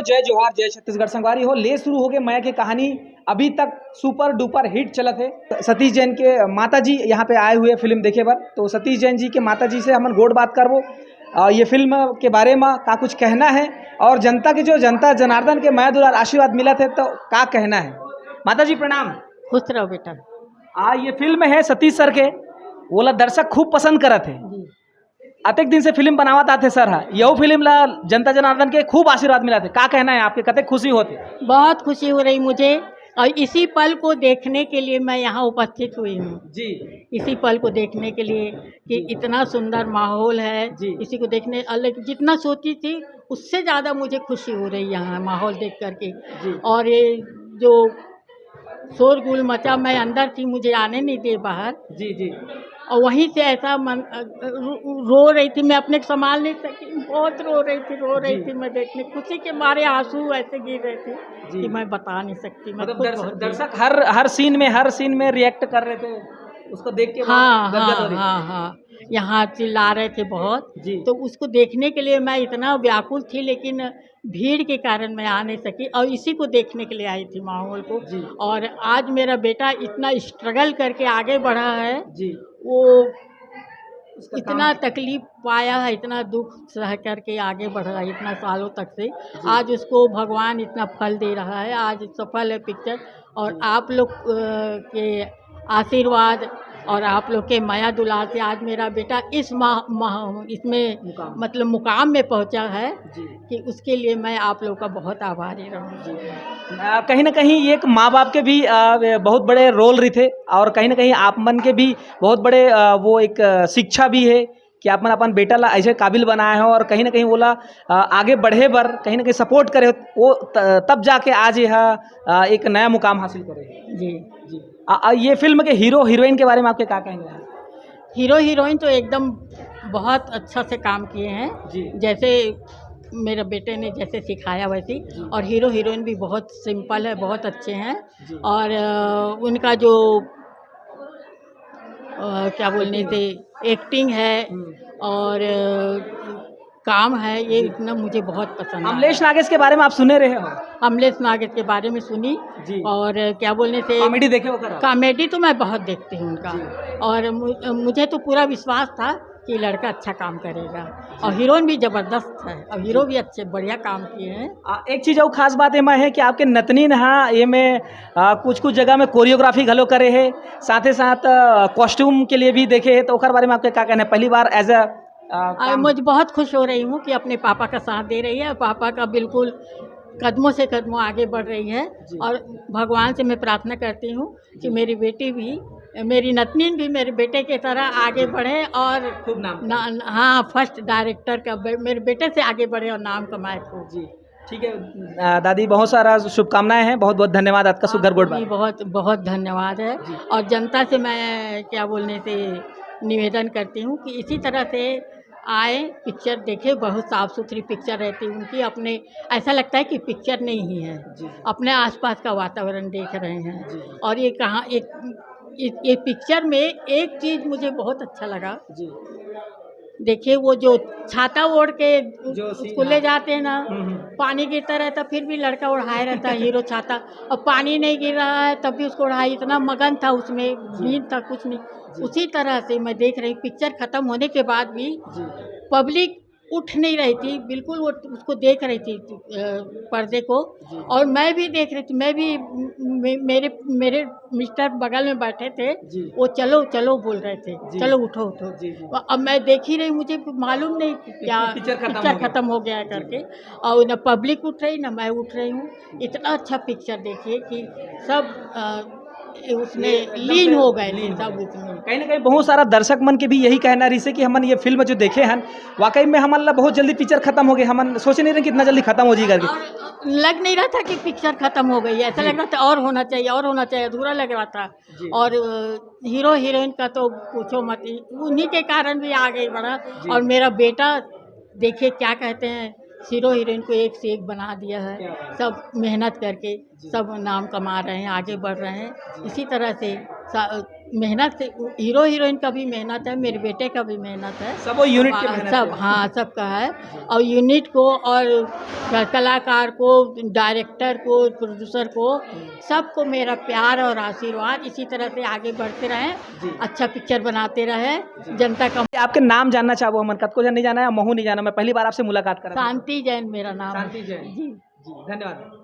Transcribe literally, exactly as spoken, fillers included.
जय जोहार, जय छत्तीसगढ़ संगवारी हो। ले शुरू हो गए मया के कहानी, अभी तक सुपर डुपर हिट चलत है। सतीश जैन के माता जी यहाँ पे आए हुए फिल्म देखे बर, तो सतीश जैन जी के माता जी से हमन गोठ बात करबो। अ, ये फिल्म के बारे में का कुछ कहना है और जनता के जो, जनता जनार्दन के मया दुलार आशीर्वाद मिलत है तो का कहना है? माता जी प्रणाम। खुश रहो बेटा। आ, ये फिल्म है सतीश सर के, वोला दर्शक खूब पसंद करत है। जी। अतेक दिन से फिल्म बनावत आथे सर हा, यहू फिल्म ला जनता जनार्दन के खूब आशीर्वाद मिलत हे, का कहना है आपके, कतेक खुशी होत हे? बहुत खुशी हो रही मुझे, और इसी पल को देखने के लिए मैं यहाँ उपस्थित हुई हूँ। जी। इसी पल को देखने के लिए कि जी। इतना सुंदर माहौल है, जी। इसी को देखने, अलग जितना सोची थी उससे ज़्यादा मुझे खुशी हो रही है यहाँ माहौल देख करके। जी। और ये जो शोरगुल मचा, मैं अंदर थी, मुझे आने नहीं दिए बाहर। जी, जी। और वहीं से ऐसा मन, अ, रो, रो रही थी, मैं अपने को संभाल नहीं सकी, बहुत रो रही थी, रो रही जी। थी मैं, देखने खुशी के मारे आंसू ऐसे गिर रहे थे जी। कि मैं बता नहीं सकती, मैं मतलब खुद दर्शक, बहुत दर्शक हर, हर सीन में, हर सीन में रिएक्ट कर रहे थे, उसको देख के बहुत हाँ, गदगद हो हाँ, रही थी। हाँ, हाँ। यहाँ चिल्ला रहे थे बहुत, जी। तो उसको देखने के लिए मैं इतना व्याकुल थी, लेकिन भीड़ के कारण मैं आ नहीं सकी और इसी को देखने के लिए आई थी, माहौल को। जी। और आज मेरा बेटा इतना स्ट्रगल करके आगे बढ़ा है, जी। वो उसका इतना काम तकलीफ पाया है, इतना दुख सह करके आगे बढ़ा है इतना सालों तक से। जी। आज उसको भगवान इतना फल दे रहा है, आज सफल है पिक्चर। और जी। आप लोग, अ, के आशीर्वाद और आप लोग के मया दुलार से आज मेरा बेटा इस मा-, मा-, इसमें मुकाम। मतलब मुकाम में पहुंचा है जी। कि उसके लिए मैं आप लोग का बहुत आभारी रहूँगी। जी। अ, कहीं ना कहीं ये एक माँ बाप के भी, अ, बहुत बड़े रोल रहिथे और कहीं ना कहीं आप मन के भी बहुत बड़े, अ, वो एक, अ, शिक्षा भी है कि आप मन अपन बेटा ला ऐसे काबिल बनाए हो और कहीं ना कहीं वोला, अ, आगे बढ़े बर कहीं ना कहीं सपोर्ट करे हो, वो त-, तब जाके आज यह, अ, एक नया मुकाम हासिल करे हो। जी। जी। आ, आ, ये फिल्म के हीरो हीरोइन के बारे में आपके का कहेंगे? हीरो हीरोइन तो एकदम बहुत अच्छा से काम किए हैं। जी। जैसे मेरे बेटे ने जैसे सिखाया वैसे ही। जी। और हीरो हीरोइन भी बहुत सिंपल है, बहुत अच्छे हैं। जी। और, अ, उनका जो, अ, क्या बोलने थे, एक्टिंग है हम्म। और, अ, काम है, ये जी। इतना मुझे बहुत पसंद आया। अमलेश नागेश के बारे में आप सुने रहे हो? अमलेश नागेश के बारे में सुनी। जी। और क्या बोलने से कॉमेडी देखे हो कर आप? कॉमेडी तो मैं बहुत देखती हूँ उनका। जी। और मु-, मुझे तो पूरा विश्वास था कि लड़का अच्छा काम करेगा। जी। और हीरोइन भी जबरदस्त है, और हीरो जी। भी अच्छे बढ़िया काम किए हैं। आ, एक चीज और खास बात एमा है कि आपके नतनीन हा ये में, आ, कुछ कुछ जगह में कोरियोग्राफी घलो करे है, साथ ही साथ, आ, कॉस्ट्यूम के लिए भी देखे है, तो ओकर बारे में आपके का कहना है? पहली बार एज अ आ, आ, काम मुझे बहुत खुश हो रही हूँ कि अपने पापा का साथ दे रही है और पापा का बिल्कुल कदमों से कदमों आगे बढ़ रही है। जी। और भगवान से मैं प्रार्थना करती हूँ कि जी। मेरी बेटी भी, मेरी नतनीन भी मेरे बेटे की तरह आगे जी। बढ़े और खूब नाम ना, हाँ, फर्स्ट डायरेक्टर का बे-, मेरे बेटे से आगे बढ़े और नाम कमाए खूब। जी, ठीक है। आ, दादी, बहुत सारा शुभकामनाएं हैं, बहुत बहुत धन्यवाद आपका सुघर गोठ आपको भी बात। बहुत बहुत धन्यवाद है। जी। और जनता से मैं क्या बोलने से निवेदन करती हूँ कि इसी तरह से आए, पिक्चर देखे, बहुत साफ सुथरी पिक्चर रहती है उनकी। अपने, ऐसा लगता है कि पिक्चर नहीं ही है, जी, जी। अपने आसपास का वातावरण देख रहे हैं। जी, जी। और ये कहाँ, एक, ये, ये पिक्चर में एक चीज़ मुझे बहुत अच्छा लगा। जी। देखिए, वो जो छाता ओढ़ के जो सीन उसको ले है। जाते हैं ना, हम्म, हम्म। पानी गिरता रहता, फिर भी लड़का ओढ़ाए रहता है, हीरो छाता, और पानी नहीं गिर रहा है, तब भी उसको ओढ़ाए, इतना मगन था उसमें, जी। नींद था, कुछ नहीं। जी। उसी तरह से मैं देख रही, पिक्चर खत्म होने के बाद भी जी। पब्लिक उठ नहीं रही थी, बिल्कुल वो उसको देख रही थी, अ, पर्दे को। जी। और मैं भी देख रही थी, मैं भी, मे-, मेरे, मेरे मिस्टर बगल में बैठे थे, जी। वो "चलो, चलो" बोल रहे थे, जी। "चलो, उठो, उठो।" जी, जी। और अब मैं देख ही रही, मुझे मालूम नहीं कि क्या पिक्चर खत्म पिक्चर हो गया। खत्म हो गया है जी, करके। जी। और ना पब्लिक उठ रही, ना मैं उठ रही हूँ। इतना अच्छा पिक्चर देखिए कि सब, अ, उसमें ये एकदम लीन से हो गए थे लीन हो सब गए। उसमें। कहीं ना कहीं बहुत सारा दर्शक मन के भी यही कहना रहिसे कि हमन ये फिल्म जो देखे हन, वाकई में हमन ला बहुत जल्दी पिक्चर खत्म हो गए, हमन सोचे नहीं रहे कि इतना जल्दी खत्म हो जाए करके। और लग नहीं रहा था कि पिक्चर खत्म हो गई है, ऐसा जी। लग रहा था और होना चाहिए, और होना चाहिए, अधूरा लग रहा था। जी। और, अ, हीरो हीरोइन का तो पूछो मत, उन्हीं के कारण भी आगे बढ़ा। जी। और मेरा बेटा देखिए क्या कहते हैं, हीरो हीरोइन को एक से एक बना दिया है। क्या बात है। सब मेहनत करके जी। सब नाम कमा रहे हैं, आगे बढ़ रहे हैं। जी। इसी तरह से सा- मेहनत से, हीरो हीरोइन का भी मेहनत है, मेरे बेटे का भी मेहनत है। सबो यूनिट के हाँ, मेहनत सब, है। हाँ, सबका है। और यूनिट को और क- कलाकार को, डायरेक्टर को, प्रोड्यूसर को, सबको मेरा प्यार और आशीर्वाद। इसी तरह से आगे बढ़ते रहें, जी। अच्छा पिक्चर बनाते रहें, जी। जनता का आपके नाम जानना चाहबो हमन, कतको झन नहीं जाना है, महू नहीं जाना, मैं पहली बार आपसे मुलाकात करा। शांति जैन मेरा नाम है। शांति जैन। जी। जी, धन्यवाद।